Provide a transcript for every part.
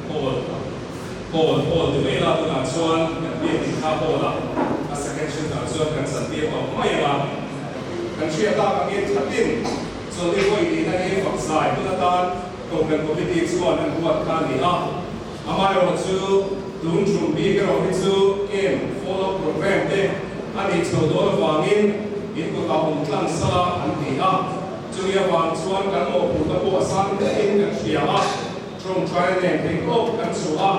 Hall Hall Hall ti mai ila tunah chuan kan biak in kha Hall ah a second shift ah chuan kan chantir tawh mai ang a. Kan hriat tak angin thatin chawlhni vawi tihna hi fakzai hun atan Kohhran Committee chuan an ruat kha a ni a. Amaherawhchu tun tum bik erawh hi chu camp follow programme te a nih chho dawn avangin in kutah awm tlang sala an ti a. Chumi avang chuan kan mawhphurhna pawh a sang hlein kan hria a, tawngtaina nen theihtawp kan chhuah a.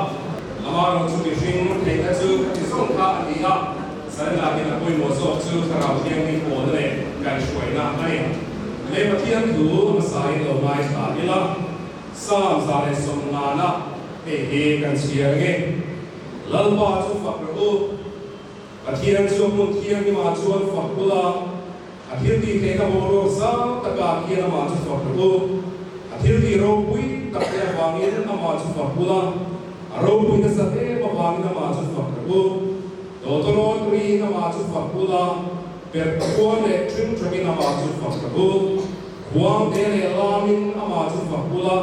Amaherawhchu mihring theihna chu ka ti zawng kha a ni a, Zalena hian a pawimawh zawk chu Thlarau Thianghlim pawlna leh kaihhruaina a ni. Leh Pathian thu hmasain lo ngaithla ila, Psalm 150 hei hi kan chhiar nge, Lalpa chu fak rawh u, Pathian chu a hmun thianghlimah chuan fak ula, A thil tih theihna boruak zau takah khian amah chu fak rawh u. A thil tih ropui tak te avangin amah chu fak ula, a ropui nasa em avangin amah chu fak rawh u. Tawtawrawn riin amah chu fak ula, perh khuan leh ṭhingṭhangin amah chu fak rawh u. Khuang te leh lamin amah chu fak ula,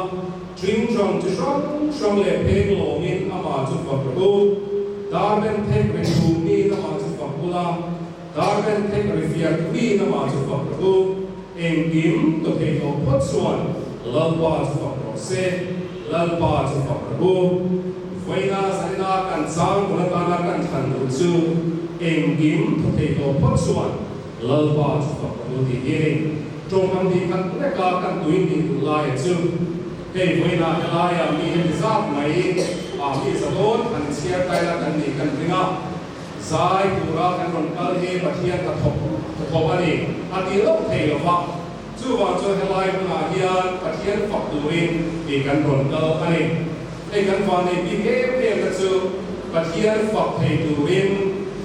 ṭhingṭhang chi hrang hrang leh pheng lawngin amah chu fak rawh u. Darben thek ri thumniin amah chu fak ula, Darben thek ri fiak mi lamah chu fak rawh u, engkim ka thei tawh phawt chuan Lalpa chu fak rawh se, Lalpa chu fak rawh u. Vawiina zanina kan chang bul atana kan thlan duh chu engkim thaw thei tawh phawt chuan Lalpa chu fak rawh u tih hi a ni. Tawngkam hnih khat leka kan tui hnih duh laia chu hei vawiina helaia mi heti zat mai ah mi za dawn han chhiar taila kan nih kan ring a. Zai tura kan rawn kal hi Pathian ka thawk ka thawk a ni a ti loh thei lo va, chuvang chuan helai hmunah hian Pathian fak turin tih kan rawn kal a ni. Hei kan vannei bik em em na chu Pathian fak thei turin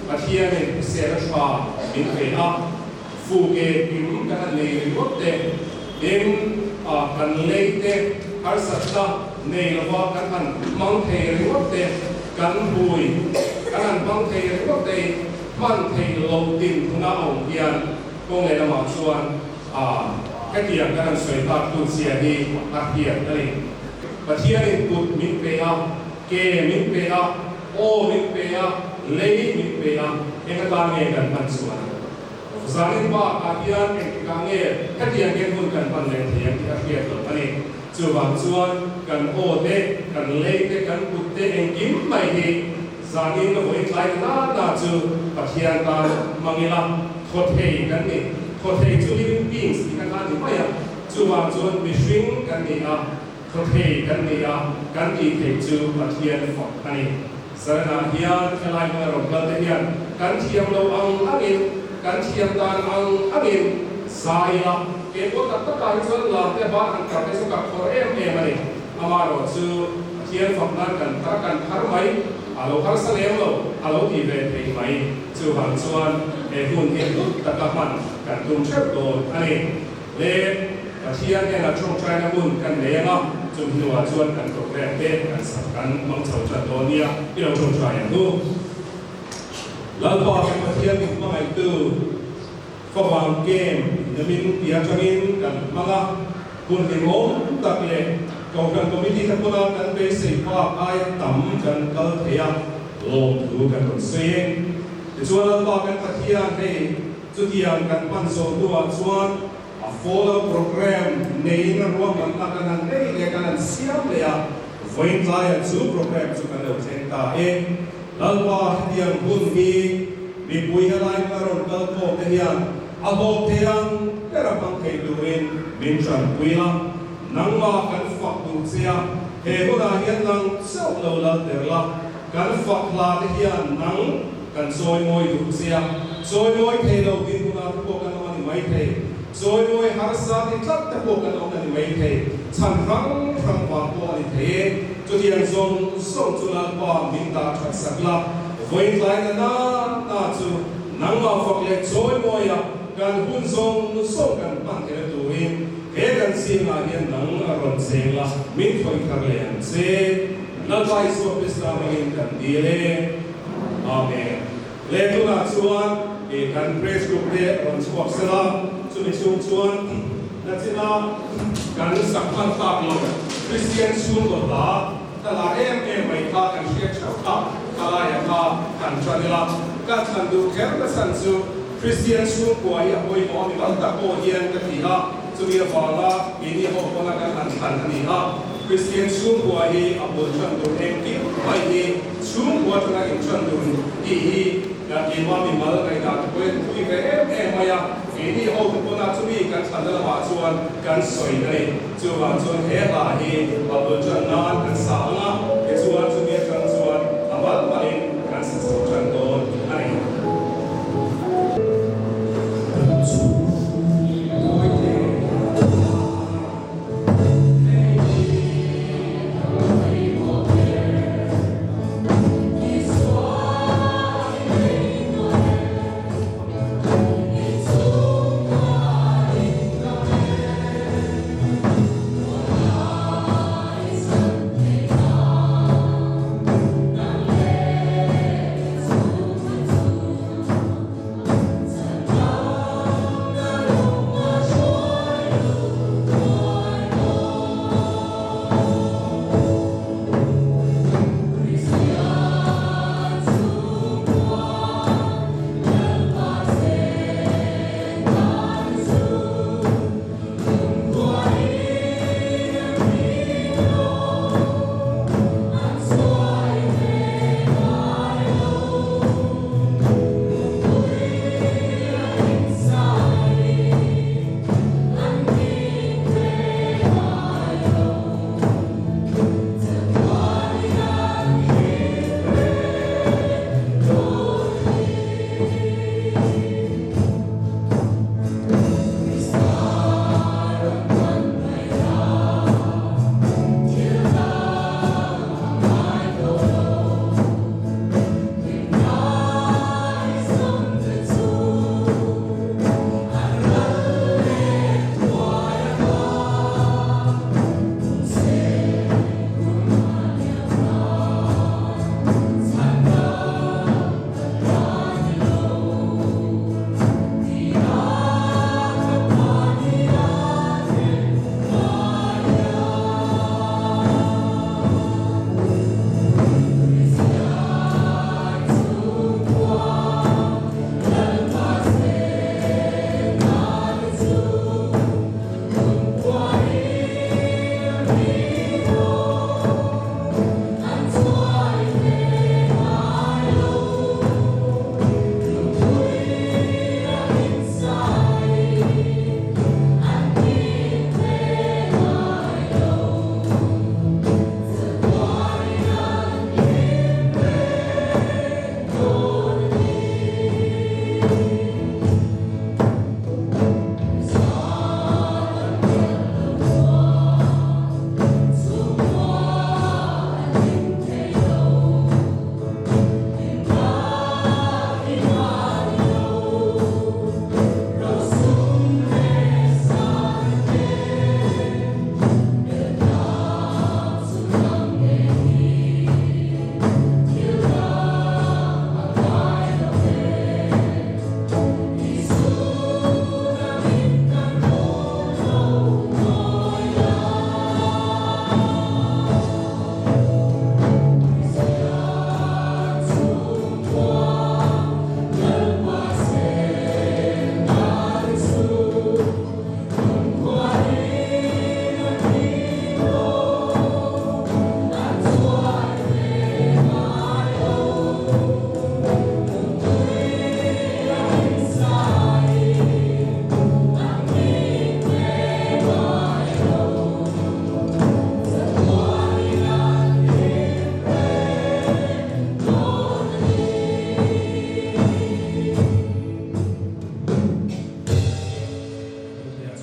Pathianin hrisel a tha min pe a, fuke kim kan han nei ringawt te, tin kan lei te harsatna nei lova kan han hmang thei ringawt te, kan hui kan han hmang thei ringawt te hi hman theih loh dinhmuna a awm hian kawng leh lamah chuan hetiang kan han sawi tak tun zia hi a hriat a ni. Pathianin kut min pe a, ke min pe a, aw min pe a, lei min pe a, eng atan nge kan hman chuan? Zanin bakah hian engtikah nge hetiang hian hun kan hman leh thei ang tih a hriat loh a ni. Chuvang chuan kan aw te, kan lei te, kan kut te engkim mai hi zanin vawi tlai na na chu Pathian tan hmang ila thaw thei kan ni. Thaw thei chu living beings tih kha ni mai a. Chuvang chuan mihring kan ni a, thaw thei kan ni a, kan tih theih chu Pathian fak a ni. Zanah hian helai hmuna rawn kal te hian kan thiam lo ang angin, kan thiam dan ang angin zai ila, kei pawh tak takah hi chuan lam te ban han kar te chu ka khawr em em a ni. Amaherawh chu Pathian fak nan kan thar kan thar mai, a lo harsa lem lo, a lo ti ve thei mai. Chuvang chuan he hun hi hlut taka hman kan tum theuh dawn a ni. Le Pathian hnenah tawngtaina hun kan nei ang a, chung hnuah chuan kan programme te kan sak kan hmang chho tan dawn nia, i lo tawngtai ang u. Lalpa kan Pathian min hmangaihtu favang game namin tia tangin kan hmang a, hun hlimawm tak leh Kohhran Committee te pawna kan beisei bak aia tam kan kal thei a, lawmthu kan rawn sawi e. Tichuan Lalpa kan Pathian hei Chutiang kan hman zawh hnuah chuan a follow program neiin a ruahmanna kan han nei leh kan han siam leh a, vawiin tlaiah chu program chu kan lo thleng ta e. Lalpa hetiang hun hi mipui helai hma rawn kal khawm te hian a hlawk thei ang ber a hmang thei turin min tanpui a, nangmah kan fak duh che a, he hunah hian nang chauh lo lal der la, kan fak hla te hian nang Kan chawimawi duh che a, chawimawi thei lo dinhmunah te pawh kan awm a ni mai thei, chawimawi harsa ti tlat te pawh kan awm a ni mai thei, chhan hrang hrang vang pawh a ni thei e. Chutiang zawng zawng chu Lalpa min dah that sak la, vawiin tlai na na na chu nangmah fak leh chawimawia kan hun zawng zawng kan hman theihna turin he kan zingah hian nang a rawn cheng la, min khawih thar leh ang che. Lalpa Isua Krista hmangin kan dil e. Amen. Le tunah chuan i kan praise group te rawn chhuak sela, chumi chhung chuan nachina. Kan sak hman tak lo Kristian chhungkaw hla ka la em em mai kha kan hriat theuh kha ka laia kha han tan ila. Ka thlan duh kher na chhan chu Kristian chhungkua hi a pawimawh a mi mal tak pawh hian ka ti a, chumi avanga keini ho pawna kan han thlan a ni a. Kristian chhungkua hi a bul tan tur engkim mai hi chhungkua atanga intan dun tih hi keimah mimal ngaihdan te pawhin pui ve em em mai a. Keini ho te pawn a chumi kan thlanna lamah chuan kan sawi a ni. Chuvang chuan he hla hi a bul tan nan kan sa ang a, tichuan chumi atang chuan a mal malin kan sa chho tan dawn a ni. Kan chhung tawi te a. Hei hi ka pawimawh ber. Isua i nei tawh e.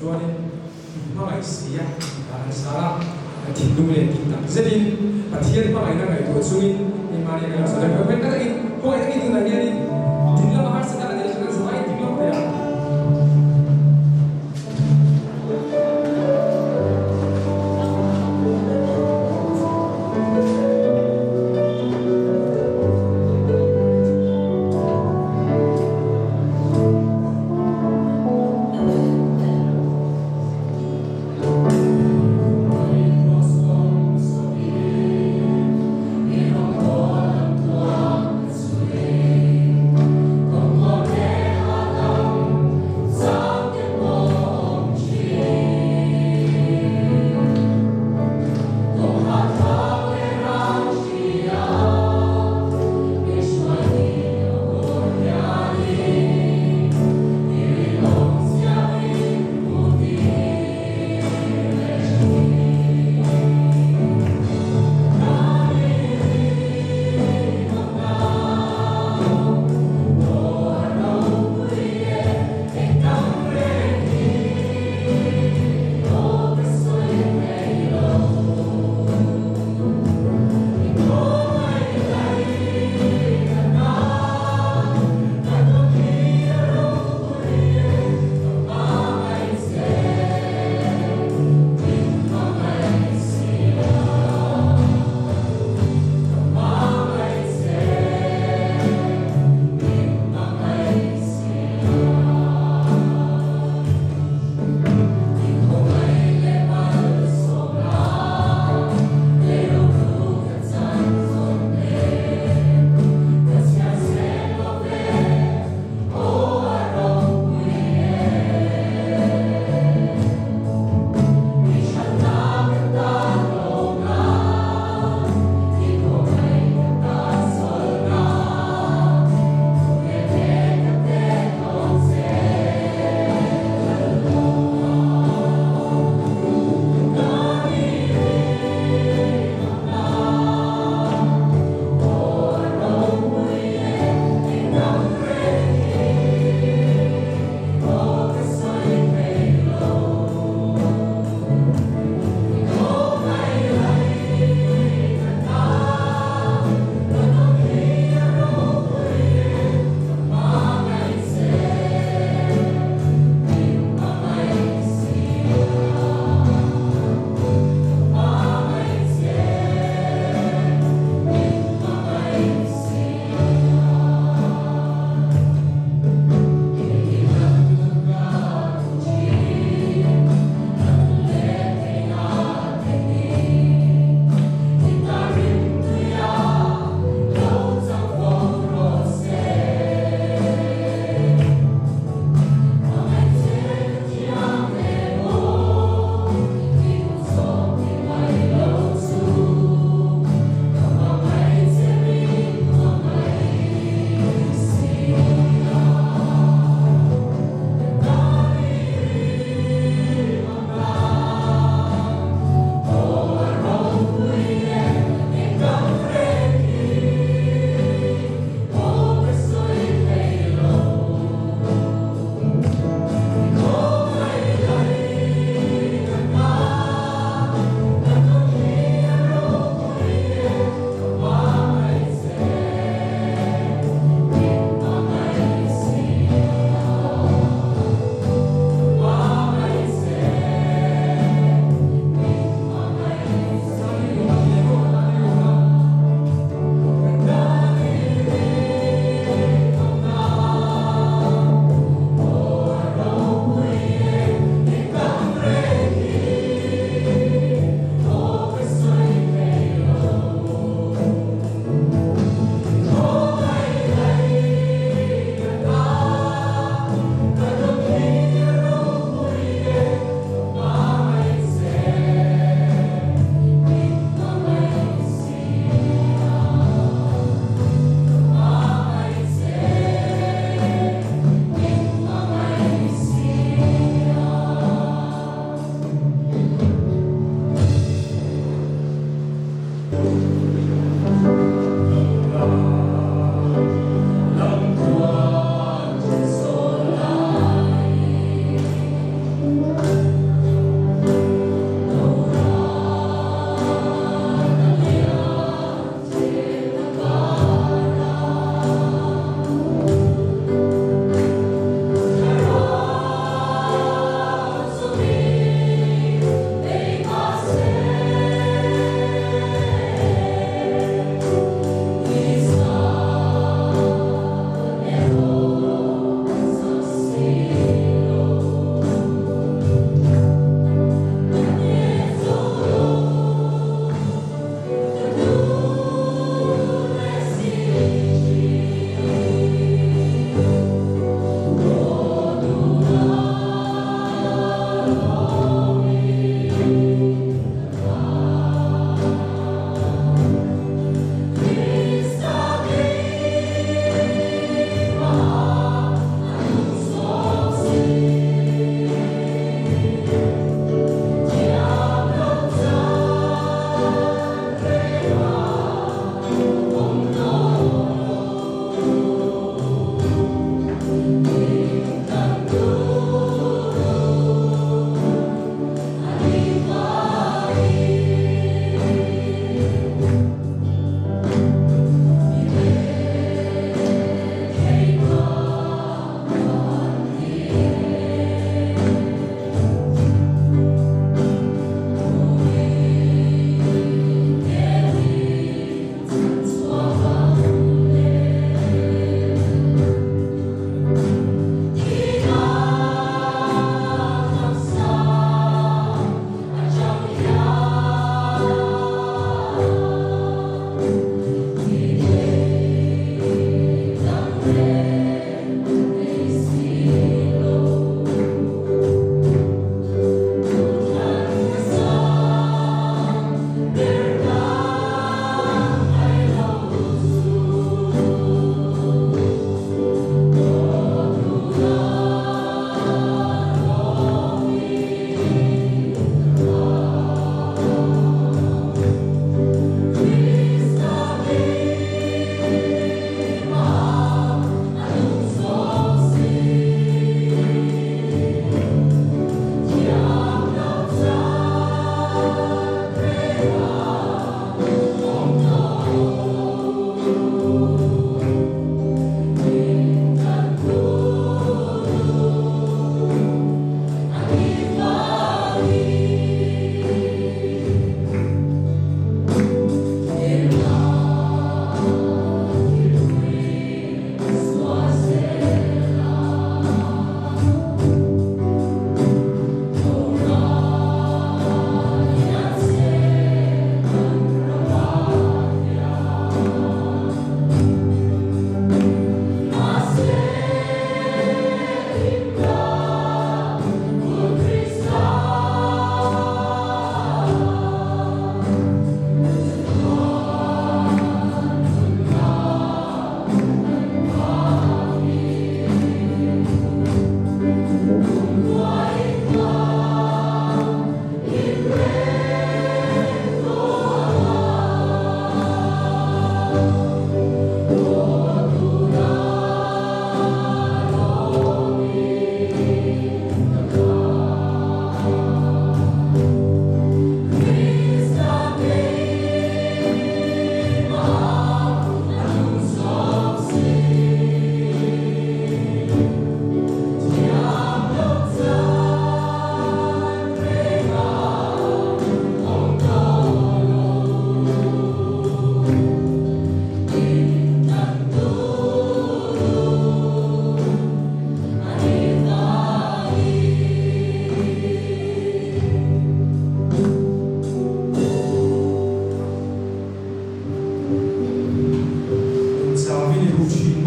Chuanin hmangaih si a dan an sar a, thinlung leh tih tak zetin Pathian hmangaihna ngaihtuah chungin keimahni kan lo sawi a, ka takin khawngaih takin tunah hianin ding lama harsatna kan neih chu kan zavaiin ding lawk thei ang.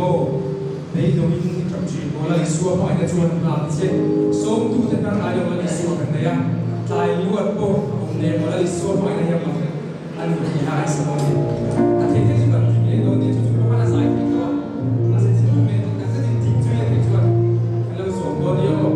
maw? Beidawngin i ṭap ṭhin maw? Lal Isua hmangaihna chuan a nghak che. Sawmtute hnar ngai lo Lal Isua kan nei a, tlai luat pawh a awm nen maw? Lal Isua hmangaihna hi a mak a ni tih a ngaihsam awm a ni. A theih theih chu kan ding leh dawn nia, chu chu pawh a zai theih tawh a, mahse thinlung leh dik tak zetin ding chu i a theih chuan kan lo zawm dawn nia aw.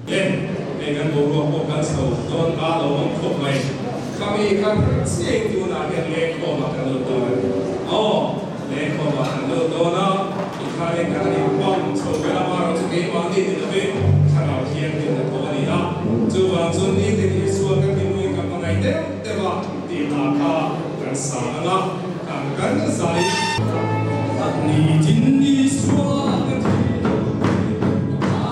Le, hei kan boruak pawh kan chho dawn a lo awm khawp mai. Khami kha chiah in tunah hian lengkhawmah kan lut dawn a ni. Aw, lengkhawmah kan lut dawn a, tikhanin kan han inpawm chho vel a, amaherawh chu keimahni ni lovin Thlarau Thianghlim na tho a ni a. Chuvang chu nitin Isua ka thinlungin ka hmangaih deuh deuh a tih hna kha kan sa ang a, kan kan zai. Nitin Isua ka thinlungin ka hmangaih deuh deuh.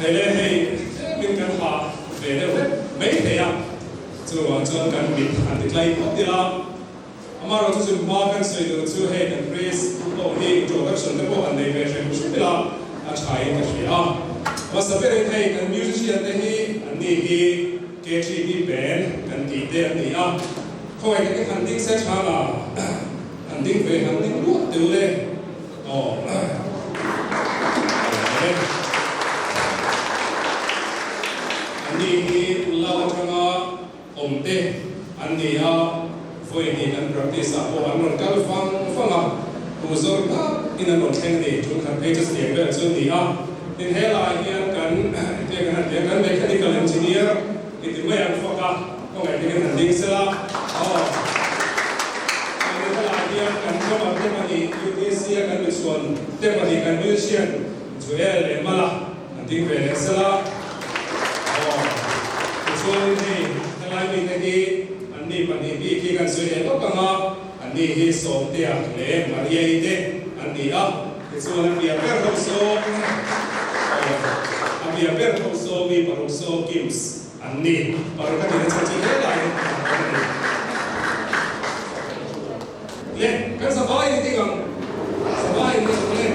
Hei le hei tlemin kan hah ve deuh hlek mai thei a, chuvang chuan kan mit han ti tlai phawt ila. Amaherawhchu chu hma kan sawi duh chu hei kan priest pawh hi introduction te pawh han nei ve hrim hrim ila a tha in ka hria a. Hmasa berin hei kan musician te hi an ni hi KTB band kan tih te an ni a, khawngaih takin han ding se tha la, han ding ve han ding luah teu le aw. An ni hi Lal atanga Awm te an ni a, vawi hnih kan practice ah pawh an rawn kal fang fang a, tu zawr tak in an rawn thleng a ni, tul khat phei chu chutiang vel chu a ni a, tin helai hian kan enge kan han ti a, kan mechanical engineer i ti mai ang fak a, khawngaih takin han ding sela aw, chuanin helai hian kan drummer te pahnih UTC a kan michhuan te pahnih kan musician Joel leh Mala An ding ve leh sela aw. Tichuanin hei helai mite hi an ni pahnih bik hi kan sawi leh lawk ang a, an ni hi Sawmtea leh Maria-i te an ni a. Tichuan a bia ber ho saw aw, a bia ber ho saw mi paruk saw Kims an ni. Paruk a tihna chhan chu helai an awm a ni. Le, kan zavai ni ding ang. Zavai ni ang le.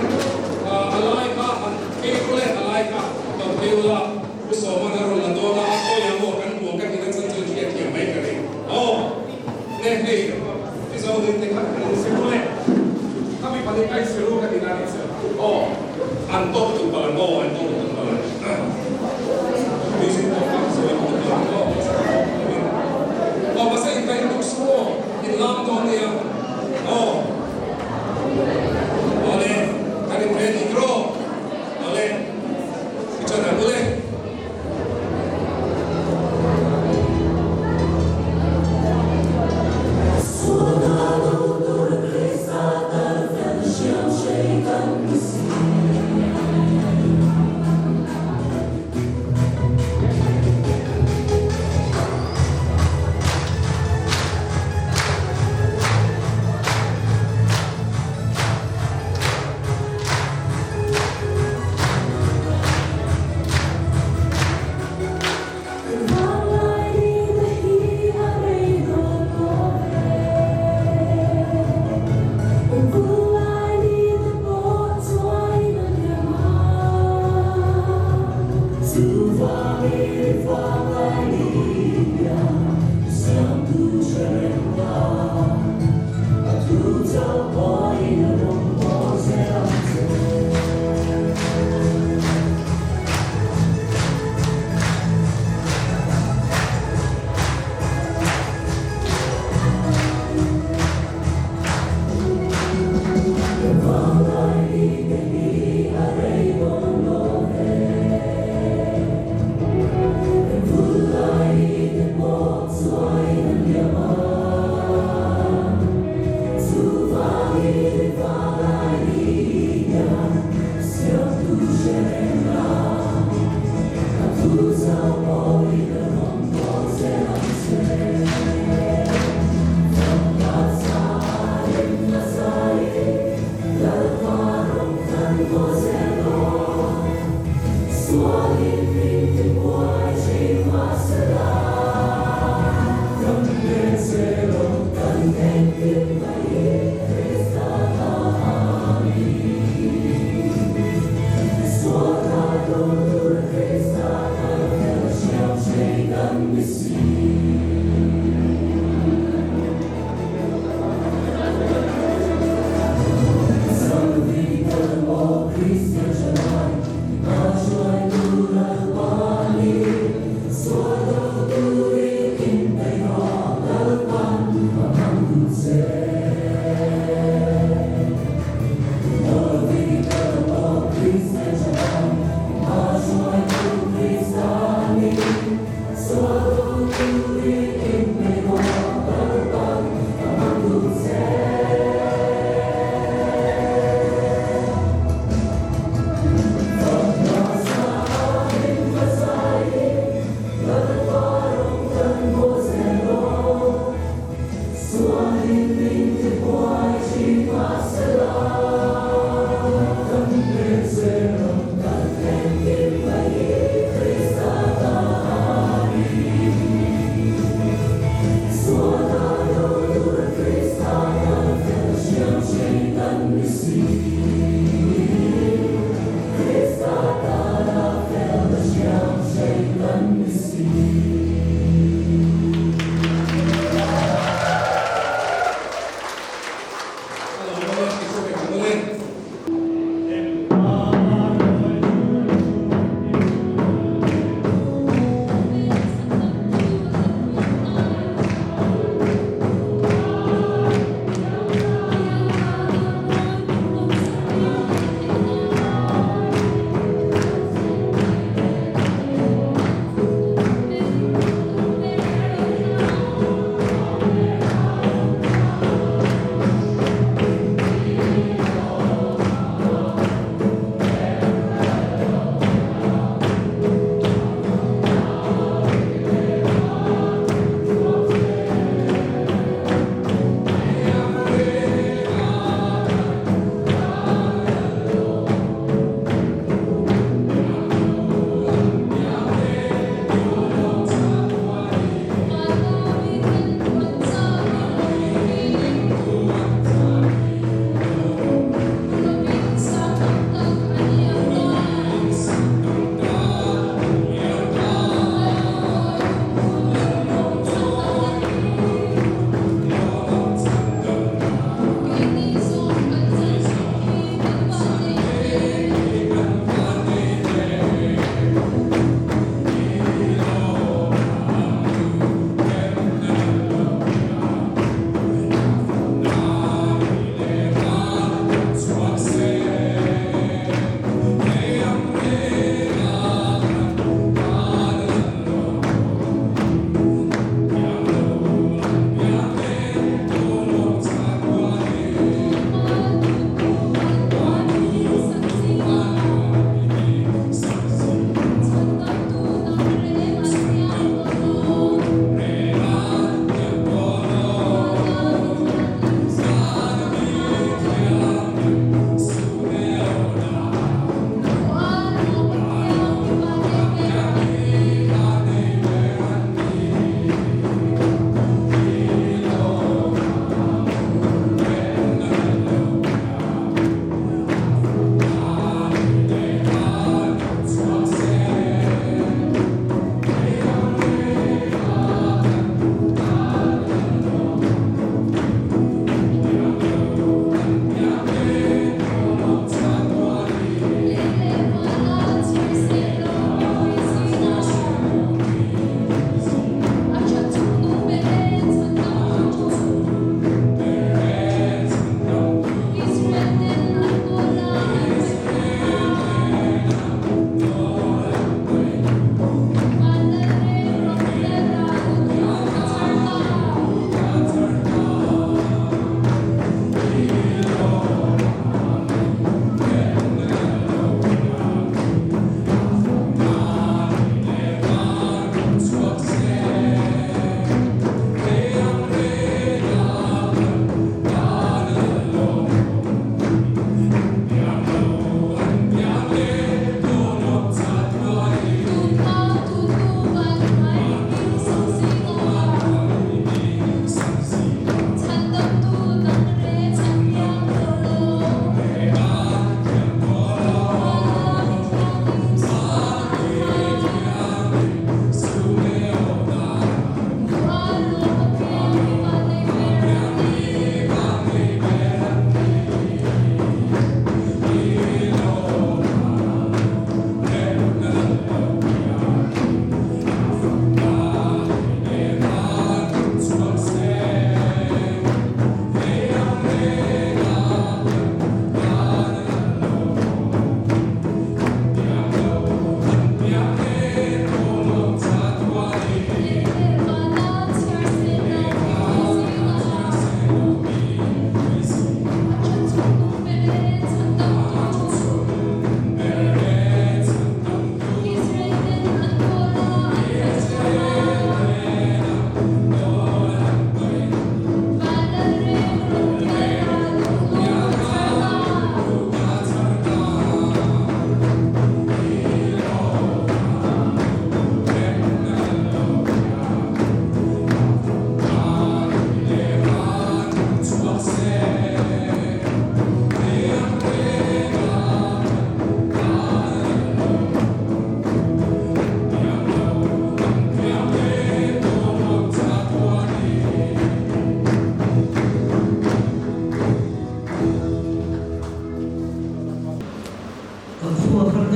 A lai kha han phei ru le, a lai kha lo phei ula, Pu Sawman a rawn la dawn a, a khawi ang aw, kan hmu ang ka tihna chan chu hriat thiam mai ka ring. Aw, le hei, Mizo din te kha kan insi ru le. Ka mipa nih ka insi ru ka tihna a nih chu. Aw, an tawk tum palh ang aw, an tawk tum palh ang. Music pawh kha sawi tum palh ang aw, aw, mahse inkaih lutuk suh aw. In lam dawn nia aw. Awle, kan in ready draw. Awle, i chan ang ule.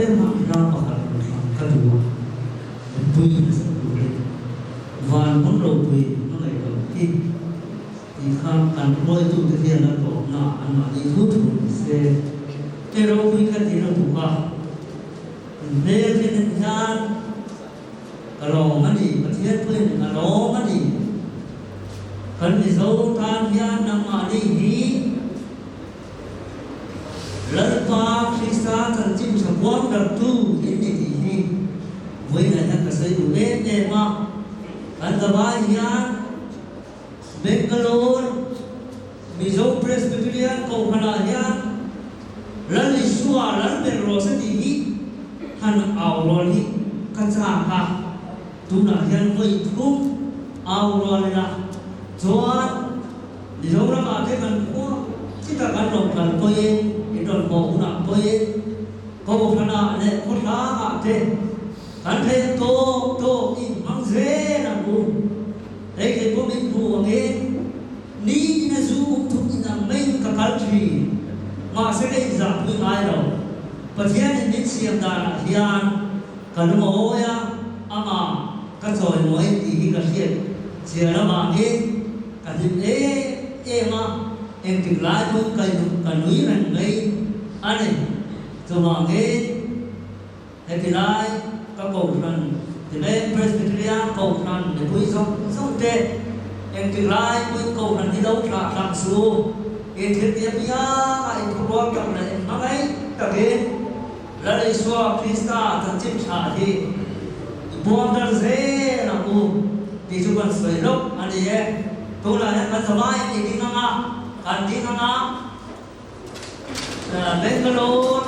tlema hla pakhat rawn thlang ka duh a, mipui nasa turin van hmun ropui hmangaih loh hi tih kha kan hruaitute hian a tawpna ah anmahni thu thu ni se te ropui ka ti lutuk a, hmel hi nen hian Ka lawm a ni, Pathian pawhin ka lawm a ni. Kan Mizo tan hian nangmahni hi Lalpa Krista chanchin tha kuam dartu in ni tih hi vawiinah hian ka sawi duh em em a. Kan zavai hian Bangalore Mizo Presbyterian Kohhranah hian Lal Isua Lal ber rawh se tih hi han au rual hi ka chak a, tunah hian vawi thum au rual ila chuan Mizoramah te kan khua chita kan rawn kal pawhin in rawn hawh hunah pawhin Kohhranah leh khawtlangah te kan theih tawk tawk in hmang zel ang u. Hei kei pawh min hmu angin ni in a zu um thuk in ang maiin ka kal thin. Mahse ka inzahpui ngai lo. Pathianin min siam danah hian ka lung a awi a, amah ka chawimawi tih hi ka hriat chian avangin ka hlim em em a, engtik lai pawhin ka ka nui reng mai a ni. Chuvangin. Heti lai ka Kohhran Timen Presbyterian Kohhran mipui zawng zawng te engtik lai pawhin Kohhran hi lo thlah thlang su in thil ti apianga in thurual tak leh in hmangaih takin Lal Isua Krista chanchin tha hi i puang dar zel ang u tih chu kan sawi lawk a ni e. Tunah hian kan zavaiin i ding ang a, kan ding ang a. Bangalore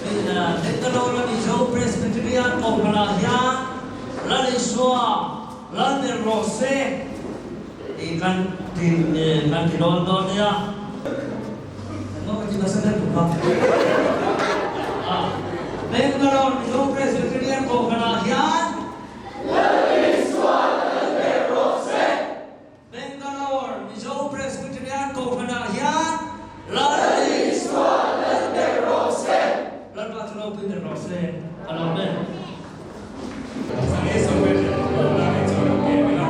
Bangalore a Mizo Presbyterian Kohhranah hian Lal Isua Lal ber rawh se tih kan ti kan ti dawn dawn nia. Engmaw ka ti nasa ber tuk a. Bangalore Mizo Presbyterian Kohhranah hian Lal Isua Lal ber rawh se. Bangalore Mizo Presbyterian Kohhranah hian Lal Isua lal ber rawh se. Lalpa chu ropui ber rawh se. Ka lawm e. Zane Samuel hian Paula hi chuan a pem ila.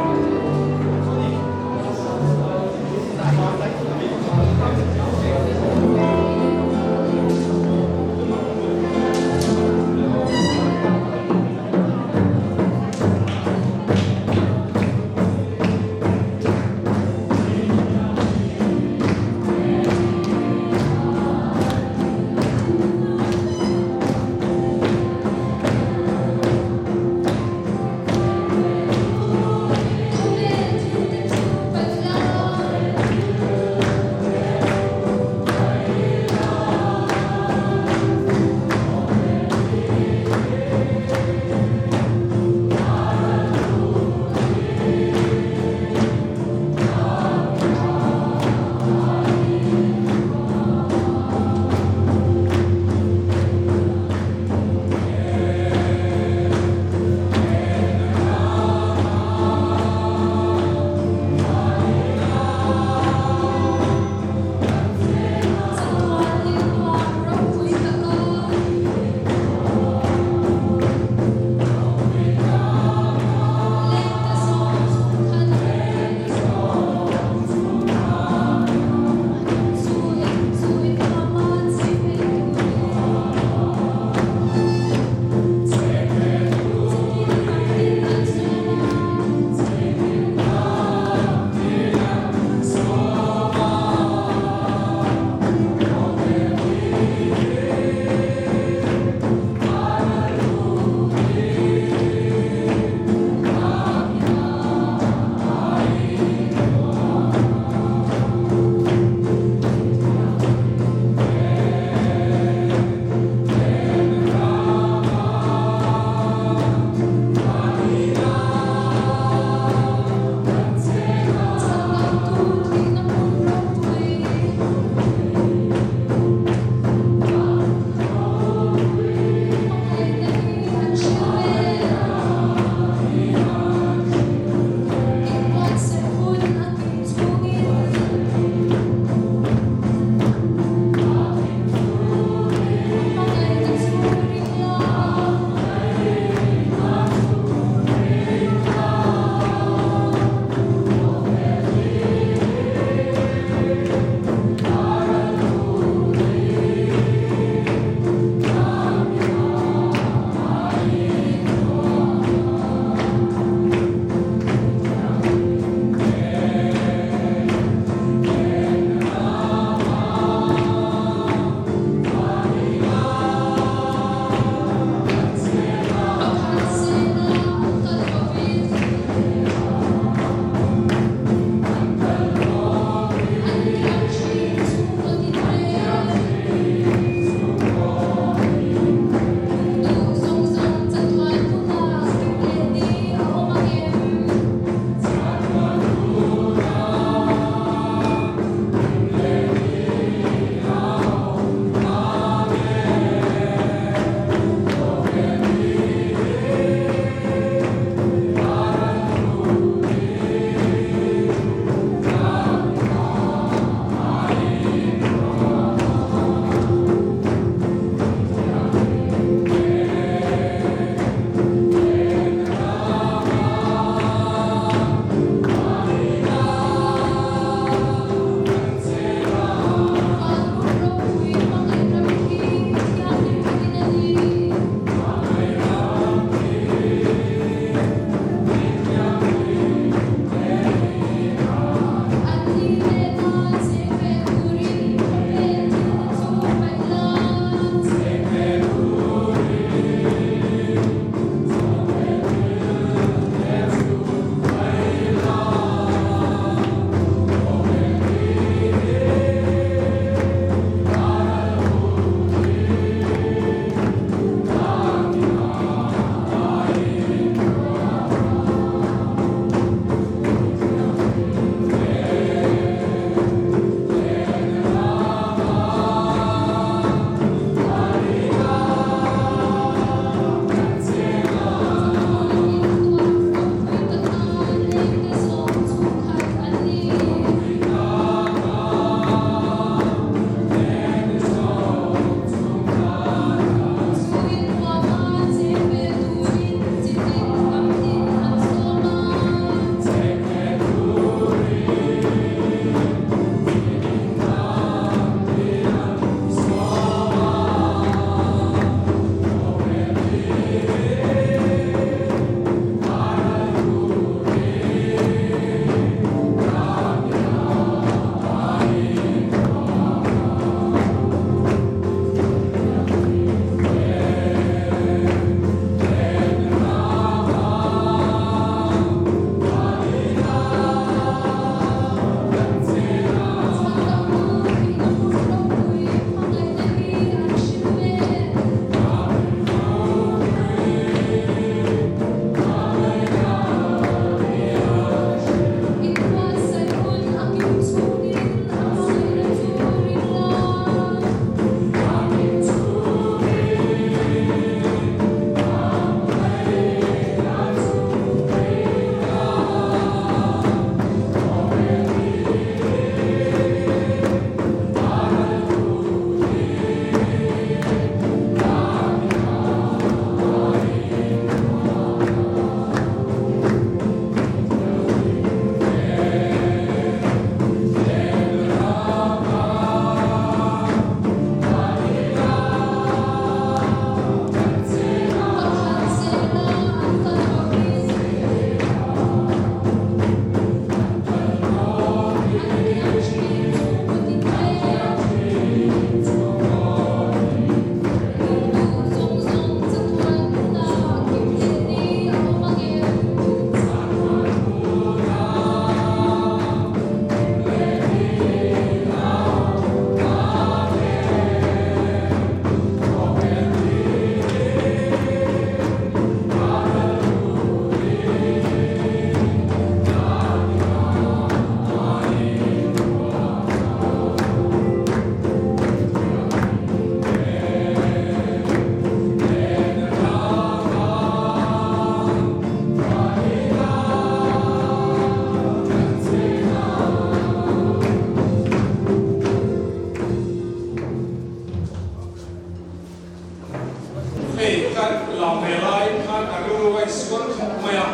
ban ve lai khan ka rilru a insual khawp mai a,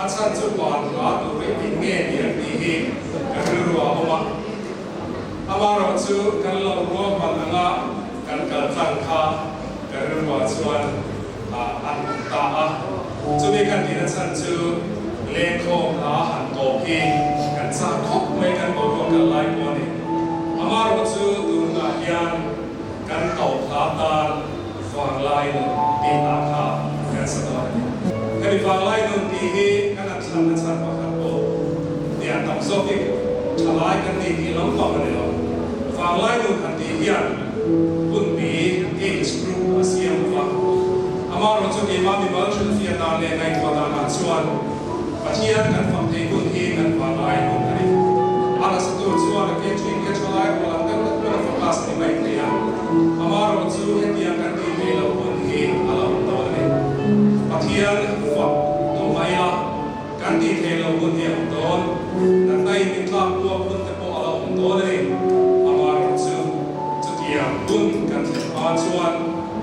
a chhan chu ban hla tur hi eng nge ni ang tih hi ka rilru ah a awm a. Amaherawhchu kan lo ruahman anga kan kal tlang kha ka rilru ah chuan a awm ta a. Chumi kan tihna chhan chu lengkhawm hla han tawp hi kan chak khawp mai kan boruak kal lai pawh a ni. Amaherawhchu tunah hian kan tawp hla tan Vanglai nun tih ah kha kan sa dawn a ni. Hemi Vanglai nun tih hi kan an thlanna chhan pakhat pawh nia tam zawk hi thalai kan ni tih lampang a ni lo. Vanglai nun han tih hian hunbi, age group, a siam lo va. Amaherawhchu chu keimah mimal hrilhfiah dan leh ngaihtuah danah chuan Pathian kan fak thei hun hi kan Vanglai nun a ni. A nasa tur chuan a ke thin ke thalai rual ang deuh deuh pawn a focus ni mai thei a. Amaherawhchu hetiang kan tih theih loh hun hi a lo awm dawn a ni. Pathian fak duh mai ila kan tih theih loh hun hi a awm dawn. Natna in min tlak puak hun te pawh a lo awm dawn a ni. Amaherawhchu chutiang hun kan thlen hma chuan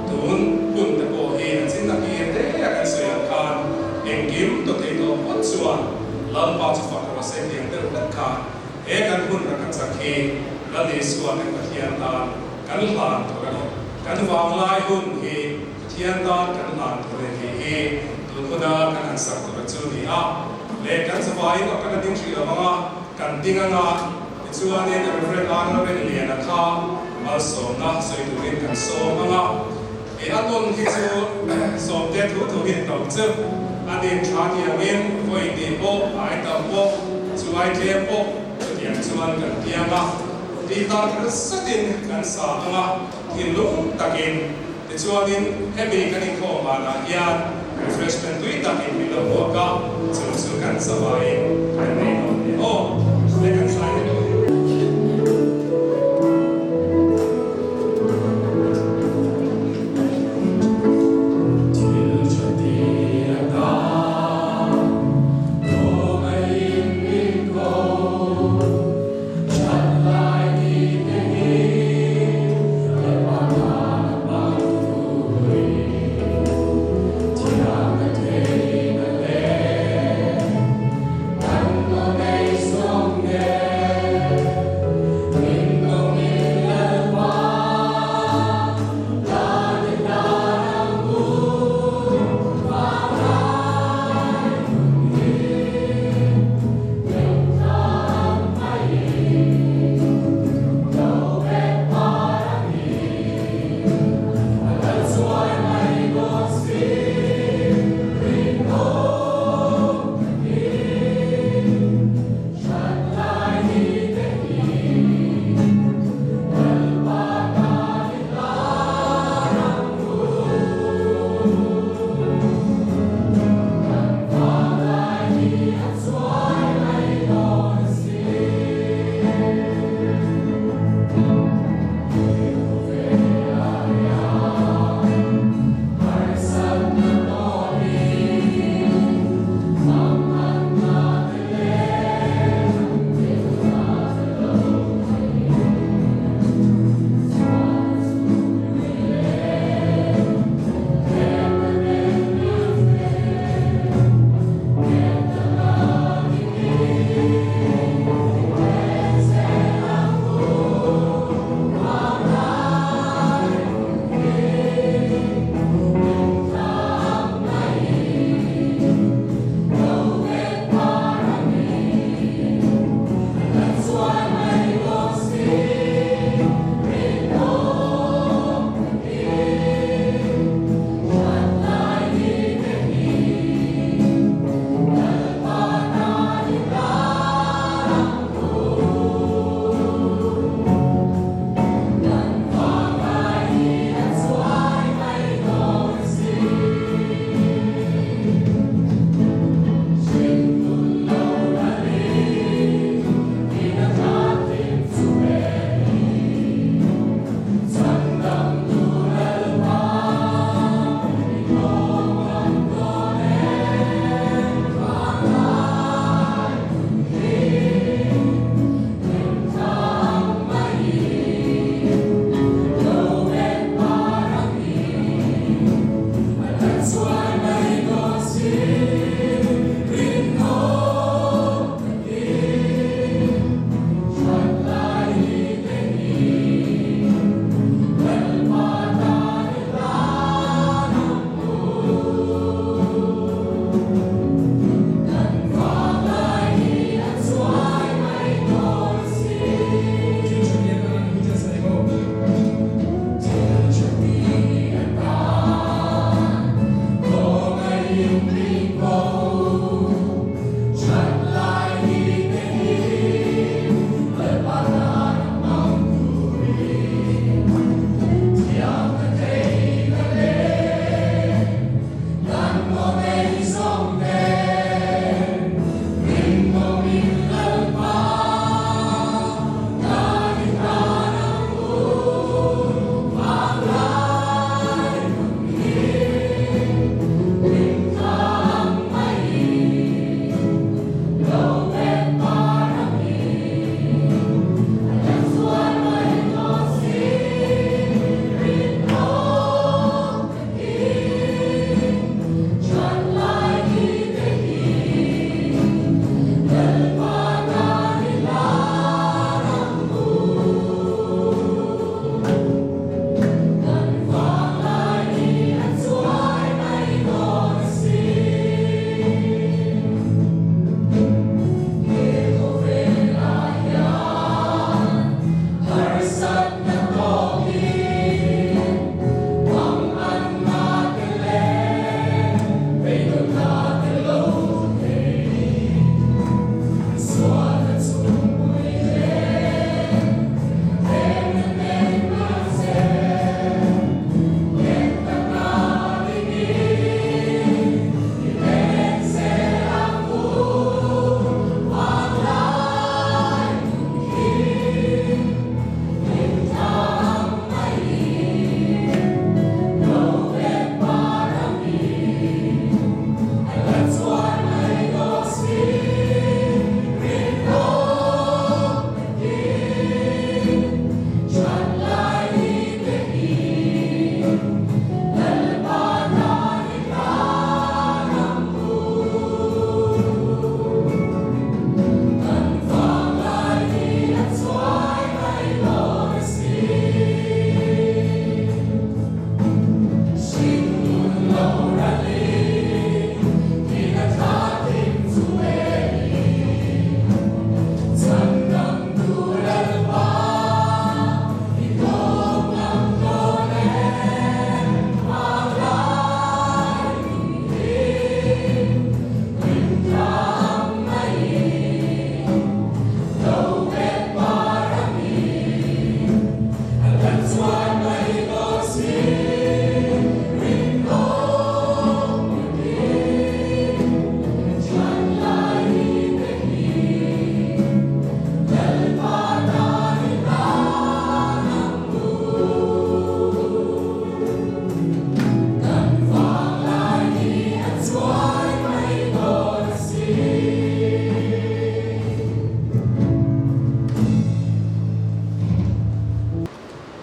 tun hun te pawh hi a chin a kir te a kan sawi ang khan engkim to thei tawh phawt chuan Lalpa chu fak rawh se tiang deuh hlek khan he kan hun ra kan chak hi Lal Isua kan Pathian tan kan hlan tur a ni. Kan vanglai hun hi Pathian tan kan hlan tur a ni tih hi tun huna kan han sak tur chu a ni a. Leh kan zavaiin a kan a ding hrih lo ang a, kan ding ang a, tichuanin Rev. Arnold Liana kha malsawmna sawi turin kan sawm ang a. I a tawn hi chu sawmte thu thu hi ni tawp chu a nin tha tiangin vawi hnih pawh ai tam pawh chu ai tlem pawh chutiang chuan kan piang a, tih tak zetin kan sa ang a, thinlung takin. Tichuanin hemi kan inkhawm vanah hian refreshment tui takin min lo buak a, chu chu kan zavaiin kan nei dawn nia aw. Le kan zai leh dawn. Thil tha ti a ta, khawngaih min ko, that lai ti te hi Lalpa tan a hmang turin thiam ka theihna le kan lo nei zawng.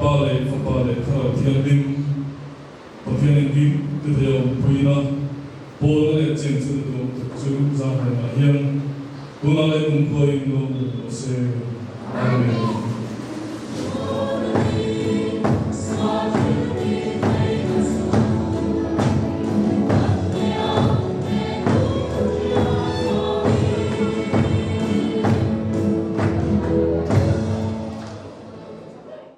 Pa leh Fapa leh Thlarau Thianghlim, Pathian engkim ti thei a awmpuina, Pawlna leh cheng chu ni duh tak chu Zanghaimah hian tunah leh kumkhua in lo awm rawh se. Amen.